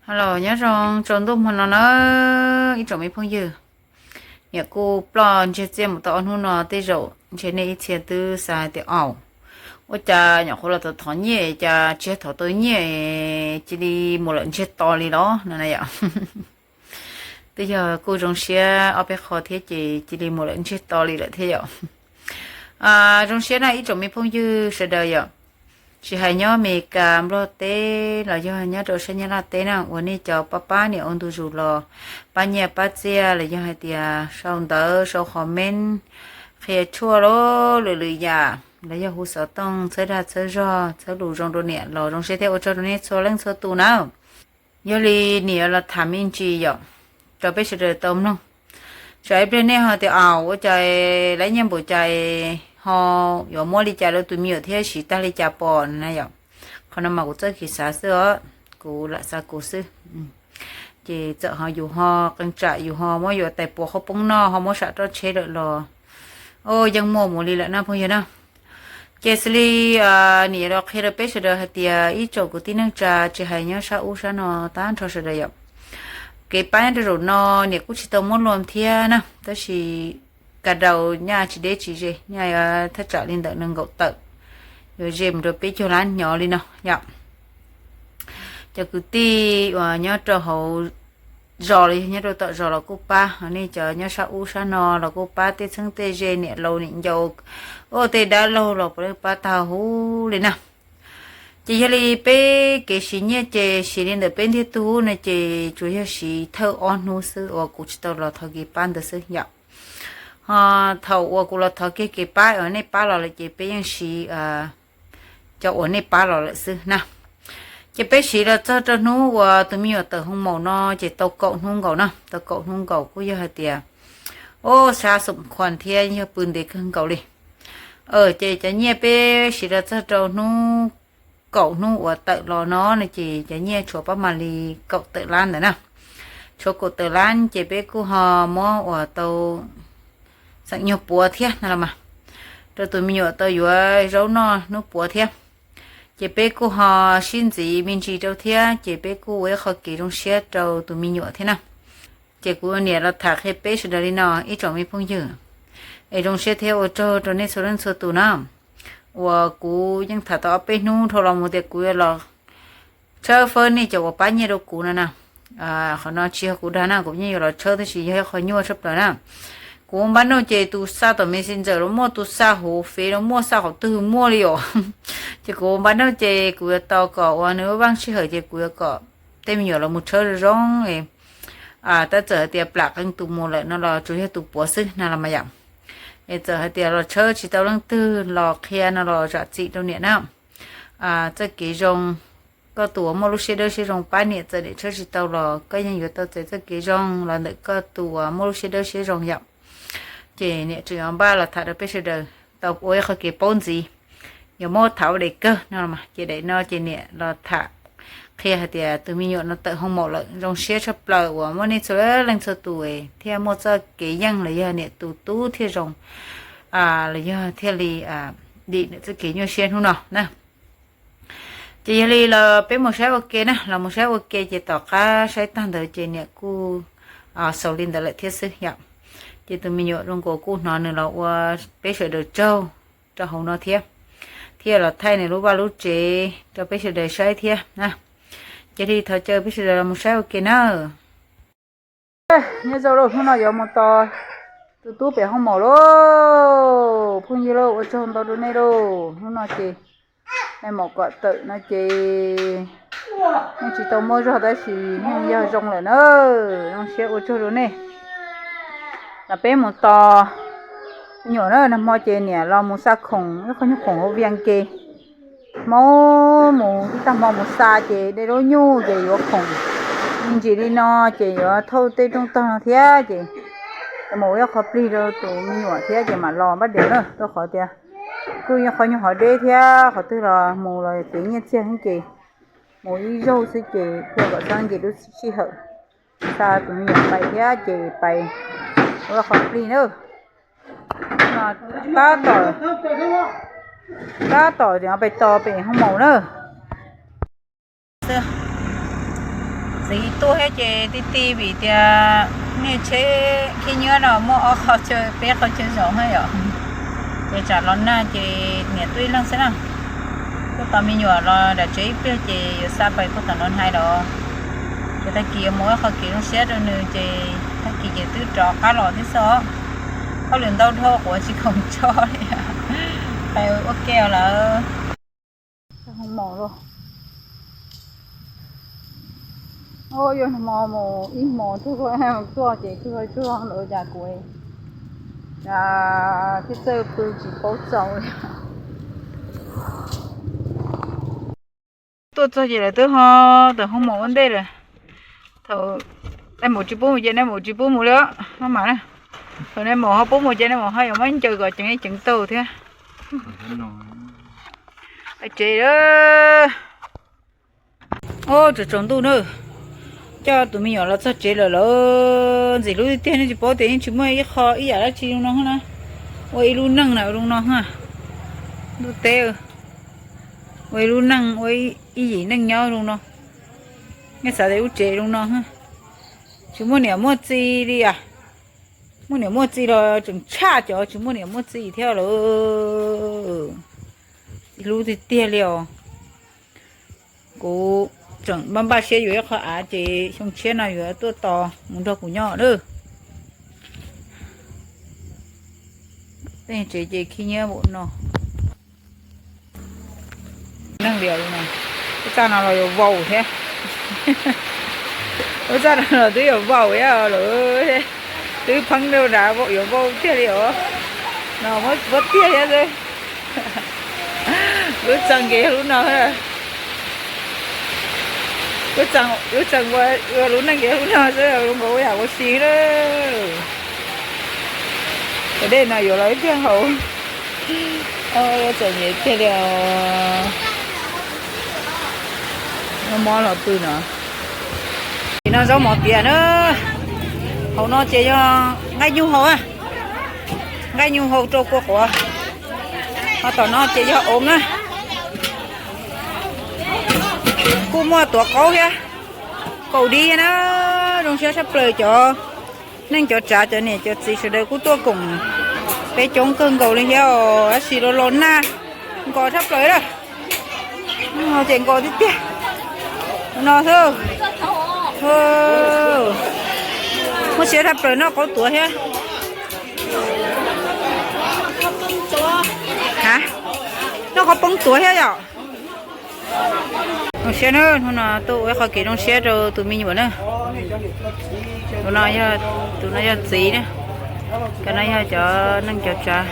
Hello, nyob zoo tsaus ntuj hmo no na ib tsoom me phooj ywg. Niam kuj ploj ntsiag txiaj mus tau ob hnub no, tej zaum ntshe nej ib txhia twb xav hais tias, aum, ua cas nyuam qhuav los thov nyiaj cas tsis thov tau nyiaj, cia li mus lawm ntsiag to li los no na yom. Twb yog kuj zoo siab ob peb qho thiab ces cia li mus lawm ntsiag to li lawm thiab yom. Zoo siab na ib tsoom me phooj ywg sawv daws yom, tsis hais nyob Amelikas, Nplog teb los yog nyob rau sab Nyab Laj teb na, uas nej cov pab pab niam ua ntu zus los pab nyiaj pab txiaj los yog hais tias sau ntawv sau comment qhia tshuaj los lwm lwm yam los yog hu xov tooj txhawb dag txhawb zog txhawb lus zoo rau niam los zoo siab thiab ua tsaug rau nej txhua leej txhua tus na. Yog li niam yuav los tham me ntsis yom rau peb sawv daws tau mloog. Tsam ib pliag nej ho tias, aum, ua cas lawv nyiaj npaum cas ho yuav muab li cas rau tus me nyuam thiab siv tag li cas pom na yom. Qhov no mas kuv txoj kev xav xwb os, kuv lam xav kuv xwb. Ces txawm ho yus ho qee tsam yus ho muab yuav tais puas qhob poob noj ho muab sam roj tsheb lawm los, o, yeej muaj mus li lawm na phooj ywg na. Ces xws li niam yuav los qhia rau peb sawv daws hais tias ib tsoom kwv tij neej tsa tsis hais nyob sab ub sab no tag nrho sawv daws yom, kev pab nyob rau zaum no niam kuj tsis tau muab luam thiab na, tab sis ka daus nyaj tsis deb tsis ze, nyaj thaj tsam li ntawm nees nkaum tawm, yuav ze mus rau peb caug lab nyob li no yom. Cov kwv tij uas nyob rau hauv zos los yog nyob rau tom zos los kuj pab, ho nej cov nyob sab ub sab no los kuj pab tej txheeb tej ze, niam laus niam ncaus, o, tej dab laug los puav leej pab tag huv li na. Ces yog li peb kev siv nyiaj ces siv li ntawm peb ntiag tug no ces tsuas yog siv thawj ob hnub xwb uas kuv tsis tau los thov kev pab ntawd xwb yom. Ho thaum uas kuv los thov kiag kev pab uas nej pab los lawm ces peb yeej siv cov uas nej pab los lawm xwb na. Ces peb siv los txog rau hnub uas tus me nyuam tawm hoo maum no ces tau kaum hnub nkaus na, tau kaum hnub nkaus kuj yog hais tias, o, sab xom khuam thiab yog pw ntev kawg nkaus li. Ces cov nyiaj peb siv los txog rau hnub kaum hnub uas tawm los no no ces cov nyiaj tshuav pab mam li kaum tawm lab ntawd na. Tshuav kaum tawm lab ces peb kuj ho muab uas tau xeem nyuag puav thiab no los mas, rau tus me nyuam tau yuav zaub noj hnub puav thiab. Ces peb kuj ho sib ntxiv me ntsis rau thiab ces peb kuj ua ib qho kev zoo siab rau tus me nyuam thiab na. Ces kuv niam los tham qhia peb sawv daws li no ib tsoom me phooj ywg, es zoo siab thiab ua tsaug rau nej txhua leej txhua tus na, uas kuv yeej tham tau ob peb hnub dhau los mus tias kuv yuav los tshawb fawb nej cov uas pab nyiaj rau kuv no na. Qhov no tsis yog kuv dag na, kuv yeej yuav los tshawb tab sis yog ib qho nyuaj tshaj plaws na. Kuv npaj noj ces tus xa tom Messenger los muaj, tus xa hauv Fev los muaj, xa qhov twg muaj li os. Ces kuv npaj noj ces kuv yuav tos kom uas nws vaj sij hawm ces kuv yuav kom tej me nyuam los mus tshawb zoo zoo. Tab txawm hais tias plam qee tus mus lawm no los tsuas yog tus puav xwb na los mas yom. Es txawm hais tias los tshawb tsis tau leej twg los qhia no los zam txim rau niam na. Txoj kev zoo, koj tus uas muaj lub siab dawb siab zoo pab niam txawm niam tshawb tsis tau los koj yeej yuav tau txais txoj kev zoo los ntawm koj tus uas muaj lub siab dawb siab zoo yom. Ces niam tseem yuav npaj los tham rau peb sawv daws tau ua ib qho kev paub ntxiv, yuav muab tham ua daim kawg no mas ces daim no ces niam los tham qhia hais tias tus me nyuam no tawm hoo maum lawm, zoo siab tshaj plaws uas muaj nej txhua leej txhua tus thiaj muaj txoj kev yeej los yog niam tus tub thiaj zoo, los yog thiaj li dim niam txoj kev nyuaj siab hnub no na. Ces yog li los peb mus saib ua ke na, los mus saib ua ke ces tom qab saib tag ntawd ces niam kuj xaus li ntawd lawm thiab xwb yom. Ces tus me nyuam zoo nkaus kuj hnov nws los ua peb sawv daws tsaug rau hauv no thiab, thiaj los thaij nws lub vaj lub tsev rau peb sawv daws saib thiab na. Cia li thov caw peb sawv daws los mus saib ua ke na. Nyob zoo lauj, hnub no yuav mus tos tus tub pem hoo maum lauj. Phooj ywg lauj, ua tsaug ntau rau nej lauj. Hnub no ces nais maum kom tawm no ces yeej tsis tau muaj zog tab sis yeej yog zoo lawm na. Zoo siab ua tsaug rau nej. Los peb mus tos me nyuam na. Nag hmo ces niam los mus xa khoom, ib qho nyuag khoom hauv Vias Cas. Hmo mus ib tag hmo mus xa ces dej lub nyuj ces yuav khoom me ntsis li no ces yuav thauj tej rooj tog no thiab ces mus ua ib qho plig rau tus me nyuam thiab ces mam los npaj diav na. Rau qhov tias kuj yog qhov nyuag hov deb thiab, qhov twg los mus los kev nyiaj txiag heev ces mus ib zaug xwb ces thiaj kom txhob nce lub sij hawm xa tus me nyuam pais thiab ces pais ua ib qho plig na. Tab tom, tab tom pais tos pem hoo maum na. Txiv tuaj thiab ces ti ti vim tias niag tsheb khib nyiab no muaj ob qho chaw peb qho chaw zaum na yom. Ces tsam los nag ces niam tuaj ib leeg xwb na. Tuaj tos me nyuam los nram tsev ib pliag ces yuav xa pais puag tom no hais los. Ces tag kis yuav mus ua qhov kev zoo siab rau nws ces tag kis ces twb rov qab los thiab xwb os. Hauj lwm ntau dhau quav tsis khoom tso li. Pais ua ke lawm. Yuav hmo mus ib hmos tsuag tsuag ces tsuag tsuag lawm cas kuv thiab txawj pw tsis paub txaus li. Tuaj txog ces lawv twb ho tawm hoo maum ua ntej lawm. Thaum nej maum tsis pub mus ces nej maum tsis pub mus li os maj mam na. Thaum nej maum ho pub mus ces nej maum ho yuav muab ncaws kom ceev li ceev taug thiab. Tsev lawm. Ub, tsaus tsaus ntuj na. Coj tus me nyuam los txog tsev lawm lawm. Ntxim hlub tiag tiag, nej tsis paub tias yeej tsis muaj ib qho ib yam dab tsi zoo no na. Ua ib lub neej na zoo no. Ntuj teb, ua ib lub neej, ua ib yim neej nyob zoo no. Nej xav tias lub tsev zoo no, tsis muaj niam muaj txiv li as. Muaj niam muaj txiv los tseem tshaj cov tsis muaj niam muaj txiv thiab lawm. Hlub tiag tiag li os. Kuv tseem npaj npaj siab yuav ib qho av ces xyoo tshiab no yuav tuaj tos mus nrog kuv nyob lawm. Tej tsev ces khib nyiab npaum no. Neeg liam no, lub txaj no los yuav vau thiab. Lub txaj no los twb yuav vau thiab lawm. Twb pheeb rau nrad yuav vau tiag li os. No muab tiag thiab xwb. Lub txaj kev yog lub no. Lub txaj ua lub neej kev yog lub no xwb, zoo nkaus ua yam ua si na. Cov dej no yuav los ib pliag haus. Txom nyem tiag li os. Mob los pw no. Tim no zaub mov tiav na. Hauv no ces yog nqaij nyuj hau, nqaij nyuj hau rau kua quav. Ho tom no ces yog oov na. Kuj muaj tuav qaub thiab, kaum dib thiab na. Zoo siab tshaj plaws cov neej cov tsav cov niam cov txiv sawv daws kuj tuaj koom peb coob kawg nkaus li thiab os. Tab sis los los nag nkos tshaj plaws lawm. Ces nkos tiag tiag no xwb. Muaj siab tshaj plaws noj qaub tuav thiab. Ha, noj qaub poob tuav thiab yom. Zoo siab na, hnub no tuaj ua ib qho kev zoo siab rau tus me nyuam na. Tus no yog, tus no yog txiv na, cov no yog cov neej cov tsav.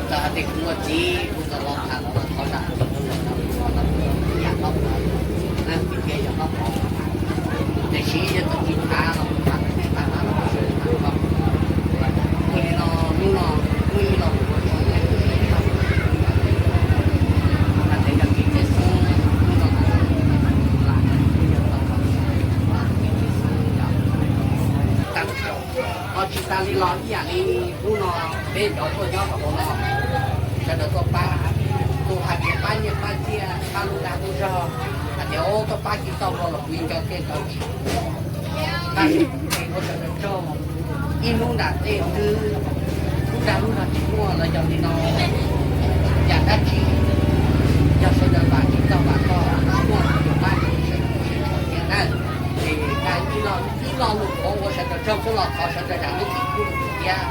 Txawm hais tias kuv ua txiv kuv txawm los tham los thov zam kuv tus ntxhais no kuv los kuv yam koj pom na, kuv cia yog koj pom. Tiam sis yog txawm tsis tham los kuv tham tus me pab no los kuv sawv daws tham koj. Ua li no hnub no kuj ib los kuv ua tsaug ntau tus me pab no, hais tias yog kev txawj xeeb hnub no kuv lam kuv yog tau los kev txawj xeeb yog tag nrho. Ho tsis tas li los ib yam li hnub no peb cov tuaj nyob rau hauv no, sawv daws tuaj pab, tus hais tias pab nyiaj pab txiaj pab lub dag lub zog, hais tias tuaj pab tsis tau los kuv yeej nco thiab nco tsis. Tab sis kuv ua sawv daws tsaug, ib hnub nram tej twb lub dag lub zog tsis muaj los yog li no, yam dab tsi yog sawv daws vam tsis tau vam tau muaj tus pab sawv daws sib tshuam thiab na. Ces ib lo lus qhuav ua sawv daws tsaug xwb los thov sawv daws zam lub txim pub rau kuv thiab.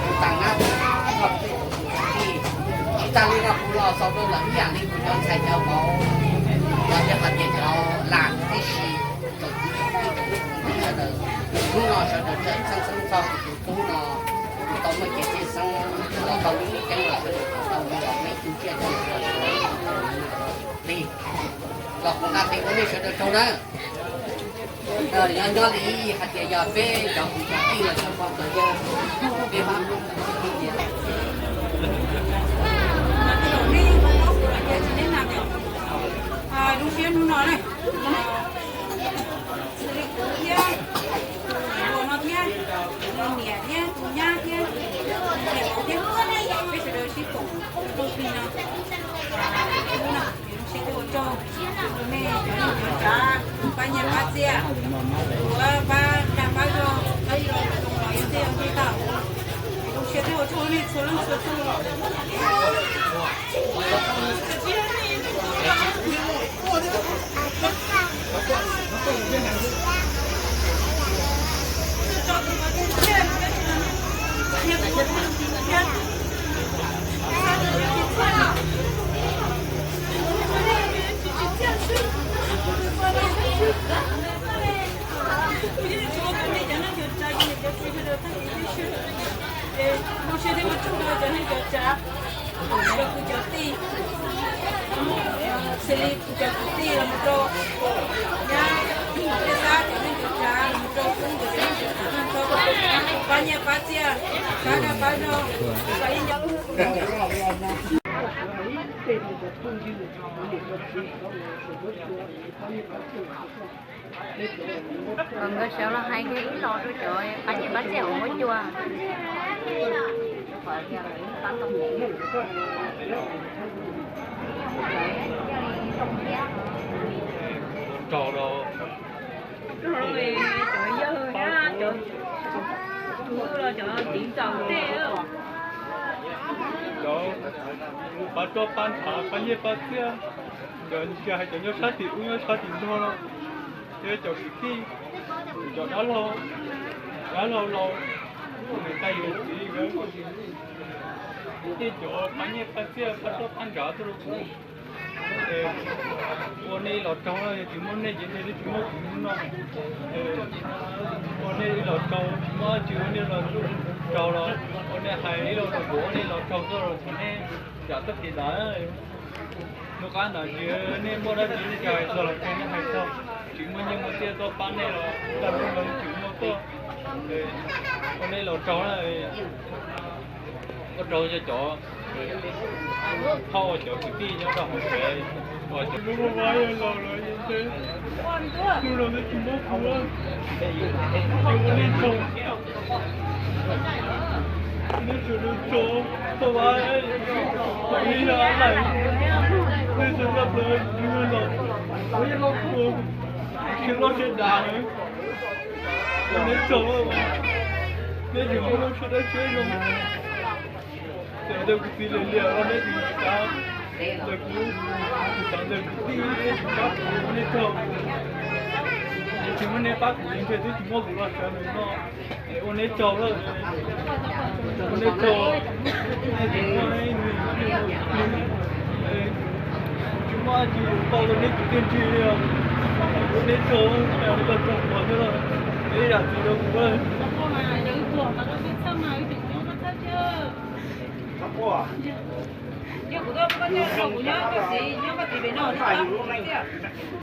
Kuv tas nab koj tej tus kwv tij, tsis tas li no kuv los xaus rau lawm ib yam li kuv cov ntxhais cov vauv los yog hais tias cov lam tib si, tsoom kwv tsoom tij tsoom niam tsoom txiv sawv daws, hnub no sawv daws txawm txheej xeeb txog kuv tus tub no, kuv tau muaj kev txawj xeeb los tau lub ceeb los sawv daws tau mus los ib tug tsiaj coj los rau sawv daws li. Los kuv nqa tes ua nej sawv daws tsaug nawb. Nyob nyob li hais tias yog peb cov kwv cov tij los cov pog cov yawg, peb pab zoo siab hnub no ne, xws li kuv thiab tus hluas no thiab tus niam thiab tus nyab thiab tus niam thiab peb sawv daws sib koom tus plig no. Hnub no zoo siab thiab ua tsaug rau nej cov neej cov tsav pab nyiaj pab txiaj, ua pab dag pab zog, pab zog zoo los yog tej yog tej tau. Zoo siab thiab ua tsaug nej txhua leej txhua tus. Zoo siab thiab ua tsaug rau cov neej cov tsav, cov kwv cov tij, xws li kuv cov kwv tij los mus rau nyab, tej xab cov neej cov tsav los mus rau Hmoob cov neej cov tsav, pab nyiaj pab txiaj, pab dag pab zog, pab ib ncab. Kom nkawd sawv los hais kiag ib los rau cov pab nyiaj pab txiaj hauv huab cua. Cov yawg thiab cov, cov tiv ntxawm tej, cov pab roj pab ntshav pab nyiaj pab txiaj, cov tsis hais cov nyob sab tim ub nyob sab tim no los, thiab cov kwv tij, cov dab laug, dab laug laus, niam tais yawm txiv, tej cov pab nyiaj pab txiaj pab roj pab ntshav tuaj rau kuv. Ua nej los raug, yog tsis muaj nej ces nej twb tsis muaj kuv hnub no. Ua nej los raug, tsis muaj dab tsi ua nej los raug los, ua nej hais ib lo rau kuv, ua nej los raug tuaj los thov nej zam txoj kev ntawd. Hnub qab ntawd ces nej muaj dab tsi nej hais txog los ces nej hais txog, tsis muaj nyiaj muaj txiaj tuaj pab nej los tag hnub no tsis muaj tuaj. Ua nej los raug na, ua raug cov, cov phauj cov kwv tij nyob rau hauv tsev, uas cov lub vab yog laus lawm, hnub no twb tsis muaj kuv, ua nej tsaug. Nej tsuas tau tso tau vab, ib yam laim, nej tsuas tau plaws hnub no los, siab loj siab dav, ua nej tsaug, nej tsuas muaj lub siab dawb siab zoo. Txawm ntawm kuv txiv liam liam los nej tsis xav, ntawm kuv, tsis xav ntawm kuv tij nej tsis pab kuv, ua nej tsaug. Tsis muaj nej pab kuv ces ntshe twb tsis muaj kuv los sawv ntawm no. Ua nej tsaug lawm, ua nej tsaug, nej tsis muaj, tsis muaj dab tsi yuav pauj rau nej kwv tij ntsig li os. Ua nej tsaug, nej tsaug qhov twg los, nej zam txim rau kuv.